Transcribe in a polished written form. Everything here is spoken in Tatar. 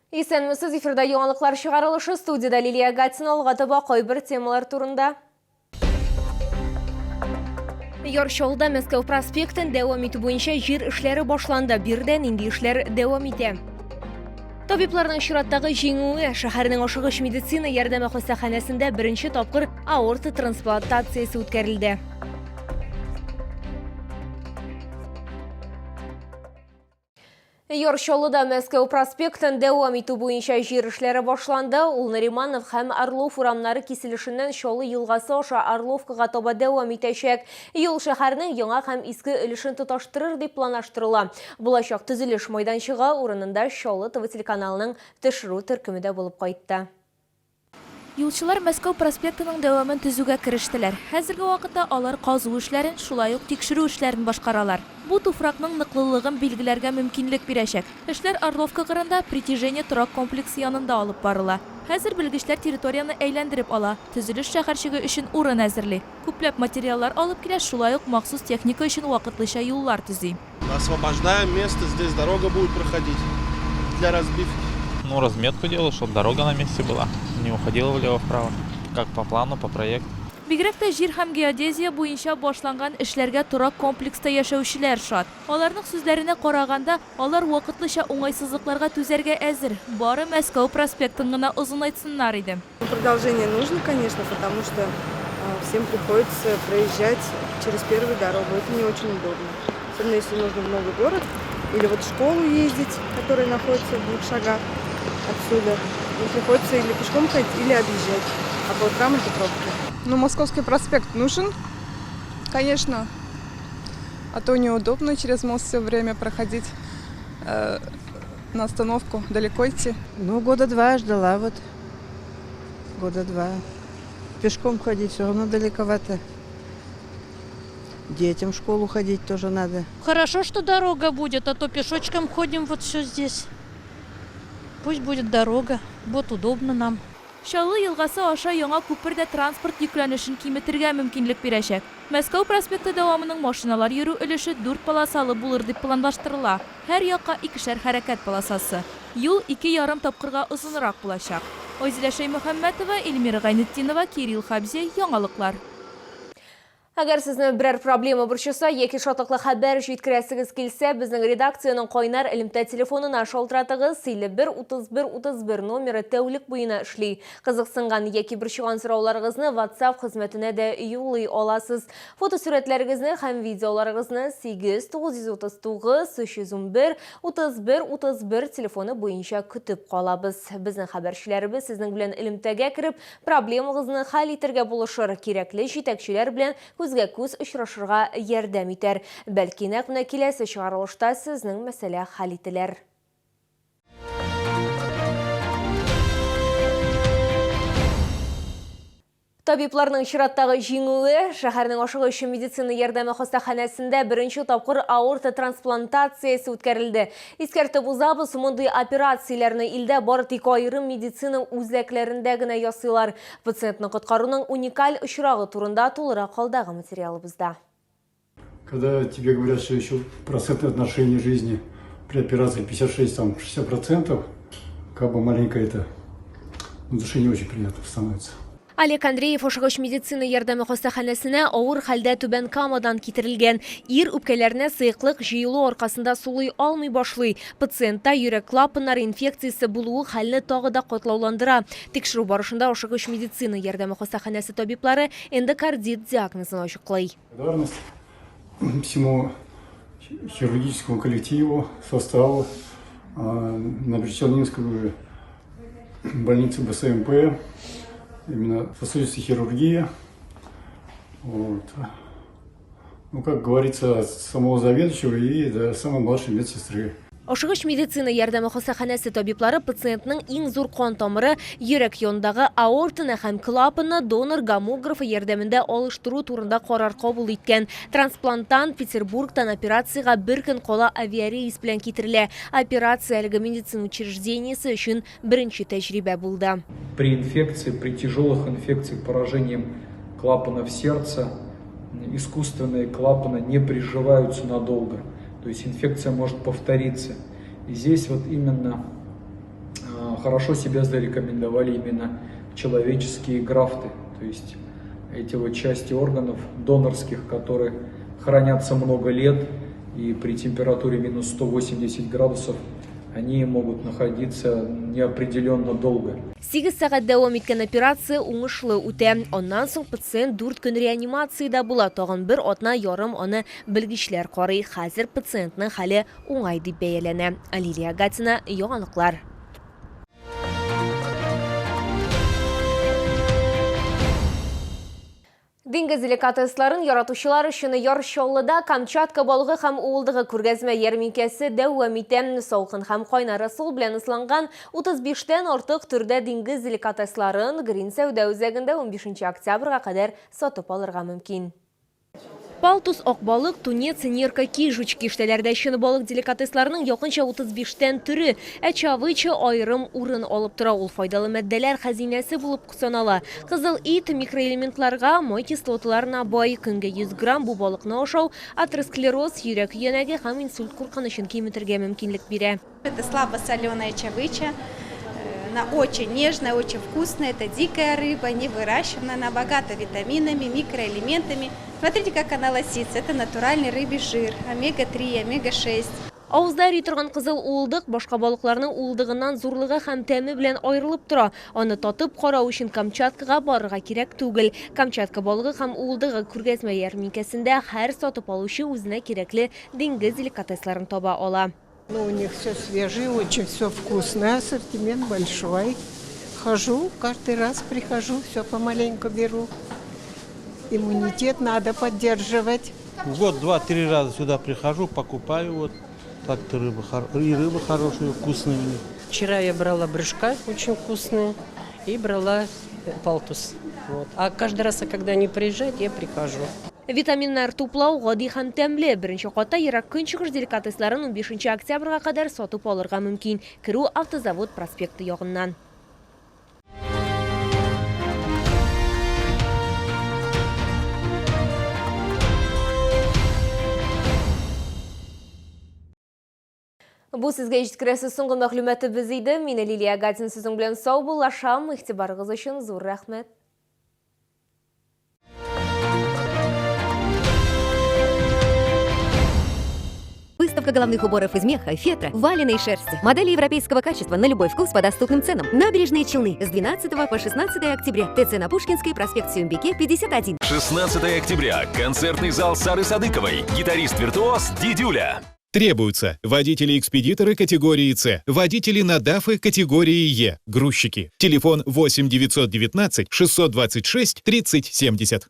Исәнмесез, эфирда яңалыклар чыгарылышы, студиядә Лилия Гатина, алга таба кайбер темалар турында. Яр Чаллыда Мәскәү проспектын дәвам итү буенча җир эшләре башланды. Биредә нинди эшләр дәвам итә? Табибларның чираттагы җиңүе шәһәрнең ашыгыч медицина ярдәме хастаханәсендә беренче тапкыр аорта трансплантациясе үткәрелде. Яр Чаллыда Мәскәү проспектын дәвам итү буенча җир эшләре башланды. Ул Нариманов һәм Орлов урамнары киселешеннән Чаллы елгасы аша Орловкага таба дәвам итәчәк. Юл шәһәрнең яңа һәм иске өлешен тоташтырыр дип планлаштырыла. Булачак төзелеш майданчыгы урынында Чаллы ТВ телеканалының төшерү төркеме дә булып кайтты. Юлчылар Мәскәү проспектының дәвамын төзүгә керештеләр. Хәзерге вакытта алар казу эшләрен, шулай ук тикшерү эшләрен башкаралар. Бу туфракның ныклылыгын билгеләргә мөмкинлек бирәчәк. Эшләр Орловка кырында, Притяжение торак комплексы янында алып барыла. Хәзер белгечләр территорияне әйләндереп ала, төзелеш шәһәрчеге өчен урын әзерли, күпләп материаллар алып килә, шулай ук махсус техника өчен вакытлыча юллар төзи. Освобождаем место, здесь дорога будет проходить для разбивки. Ну, разметку делаю, чтобы дорога на месте была, не уходила влево-вправо, как по плану, по проекту. Бигрәк тә җир һәм геодезия буенча башланган эшләргә торак комплекста яшәүчеләр шат. Аларның сүзләренә караганда, алар вакытлыча уңайсызлыкларга түзәргә әзер, бары Мәскәү проспектын гына озынайтсыннар иде. Продолжение нужно, конечно, потому что всем приходится проезжать через первую дорогу. Это не очень удобно. Особенно если нужно в новый город или вот в школу ездить, которая находится в двух шагах отсюда. И приходится или пешком ходить, или объезжать. А по утрам это пробки. Ну, Московский проспект нужен, конечно. А то неудобно через мост все время проходить на остановку, далеко идти. Ну, года два ждала вот. Года два. Пешком ходить все равно далековато. Детям в школу ходить тоже надо. Хорошо, что дорога будет, а то пешочком ходим вот все здесь. Пусть будет дорога, будет удобно нам. Чаллы елгасы аша яңа күпер дә транспорт йөкләнешен киметергә мөмкинлек бирәчәк. Мәскәү проспекты дәвамының машиналар йөрү өлеше дүрт полосалы булыр дип планлаштырыла, һәр якка икешәр хәрәкәт полосасы. Юл ике ярым тапкырга озынрак булачак. Айзилә Шәймөхәммәтова, Эльмира Гайнетдинова, Кирилл Хабзи, Яңалыклар. Әгәр сезне берәр проблема борчыса яки шатлыклы хәбәр җиткерәсегез килсә, безнең редакциянең кайнар элемтә телефонына шалтыратыгыз, 51 31 31 номеры тәүлек буена эшли. Кызыксынган яки борчыган сорауларыгызны WhatsApp хезмәтенә дә юллый аласыз. Фотосурәтләрегезне һәм видеоларыгызны 8 939 311 31 31 телефоны буенча көтеп калабыз. Безнең хәбәрчеләребез сезнең белән элемтәгә кереп, Проблемагызны хәл итәргә булышыр, кирәкле җитәкчеләр белән күзгә-күз очрашырга ярдәм итәр. Бәлки нәкъ менә киләсе чыгарылышта сезнең мәсьәлә хәл ителер. Табибларның чираттагы җиңүе, шәһәрнең ашыгыч медицина ярдәме хастаханәсендә беренче тапкыр аорта трансплантациясе үткәрелде. Искәртеп узабыз, мондый операцияләрне илдә бары тик аерым медицина үзәкләрендә генә ясыйлар. Пациентны коткаруның уникаль очрагы турында тулырак алдагы материалыбызда. Когда тебе говорят, что еще процентное отношение жизни при операции 56, там, 60%, как бы маленько это на душе не очень приятно становится. Олег Андреев ашыгыч медицина ярдәме хастаханәсенә авыр хәлдә Түбән Камадан китерелгән. Ир үпкәләренә сыеклык җыелу аркасында сулый алмый башлый. Пациентта йөрәк клапаннары инфекциясе булуы хәлне тагы да катлауландыра. Тикшерү барышында ашыгыч медицина ярдәме хастаханәсе табиблары эндокардит диагнозын ачыклый. Благодарность всему хирургическому коллективу, составу Набережночелнинскую больницу БСМП, именно сосудистой хирургии. Вот. Ну, как говорится, от самого заведующего и до самой младшей медсестры. Ашыгыч медицина ярдәме хастаханәсе табиблары пациентның иң зур кан тамыры, йөрәк янындагы аортаны һәм клапанны донор гомографы ярдәмендә алыштыру турында карар кабул иткән. Трансплантант Петербургтан операциягә бер көн кала авиарейс белән китерелә. Операция әлеге медицина учреждениесе өчен беренче тәҗрибә булды. При инфекции, при тяжелых инфекциях, поражением клапанов сердца, искусственные клапаны не приживаются надолго. То есть инфекция может повториться. И здесь вот именно Хорошо себя зарекомендовали именно человеческие графты, то есть эти вот части органов донорских, которые хранятся много лет и при температуре минус 180 градусов они могут находиться неопределенно долго. 8 сәгать дәвам иткән операция уңышлы үтә. Аннан соң пациент 4 көн реанимациядә була. Тагын бер атна ярым аны белгечләр карый. Хәзер пациентның хәле уңай дип бәяләнә. Лилия Гатина, Яңалыклар. Диңгез деликатесларын яратучылар өчен Яр Чаллыда Камчатка балыгы һәм уылдыгы күргәзмә ярминкәсе дәвам итә. Салкын һәм кайнар ысул белән ысланган 35 тән артык төрдә диңгез деликатесларын Грин сәүдә үзәгендә 15 октябрьгә кадәр сатып алырга мөмкин. Палтус, ак балык, тунец, нерка, кижуч. Киштәләрдә чын балык деликатесларының якынча 35 тән төре, ә чавыча аерым урын алып тора. Ул файдалы матдәләр хәзинәсе булып санала. Кызыл ит микроэлементларга, май кислоталарына бай. Көнгә 100 грамм бу балыкны ашау атеросклероз, йөрәк өянәге һәм инсульт куркынычын киметергә мөмкинлек бирә. Это слабосоленая чавыча. Она очень нежная, очень вкусная. Это дикая рыба, не выращиванная. Она богата витаминами, микроэлементами. Смотрите, как она лосится. Это натуральный рыбий жир, омега-3, омега-6. Авызда эри торган кызыл уылдык башка балыкларның уылдыгыннан зурлыгы һәм тәме белән аерылып тора. Аны татып карау өчен Камчаткага барырга кирәк түгел. Камчатка балыгы һәм уылдыгы күргәзмә ярминкәсендә һәр сатып алучы үзенә кирәкле диңгез деликатесларын таба ала. Ну, у них все свежее, очень все вкусное, ассортимент большой. Хожу, каждый раз прихожу, все помаленьку беру. Иммунитет надо поддерживать. В год 2-3 раза сюда прихожу, покупаю вот так-то рыба, и рыба хорошая, вкусная у них. Вчера я брала брюшка, очень вкусные, и брала палтус. Вот. А каждый раз, когда они приезжают, я прихожу. Витаминнар туплау гади һәм тәмле. Беренче катта Ерак Көнчыгыш деликатесларын 15 октябрьгә кадәр сатып алырга мөмкин. Керү Автозавод проспекты ягыннан. Бу сезгә җиткерәсе соңгы мәгълүматыбыз иде. Мин Лилия Гатин сезнең белән саубуллашам. Игътибарыгыз өчен зур рәхмәт. Выставка головных уборов из меха, фетра, валеной шерсти. Модели европейского качества на любой вкус по доступным ценам. Набережные Челны с 12 по 16 октября. ТЦ на Пушкинской, проспект Сюмбике, 51. 16 октября. Концертный зал Сары Садыковой. Гитарист-виртуоз Дидюля. Требуются водители-экспедиторы категории С, водители на ДАФы категории Е, грузчики. Телефон 8 919 626 30 70.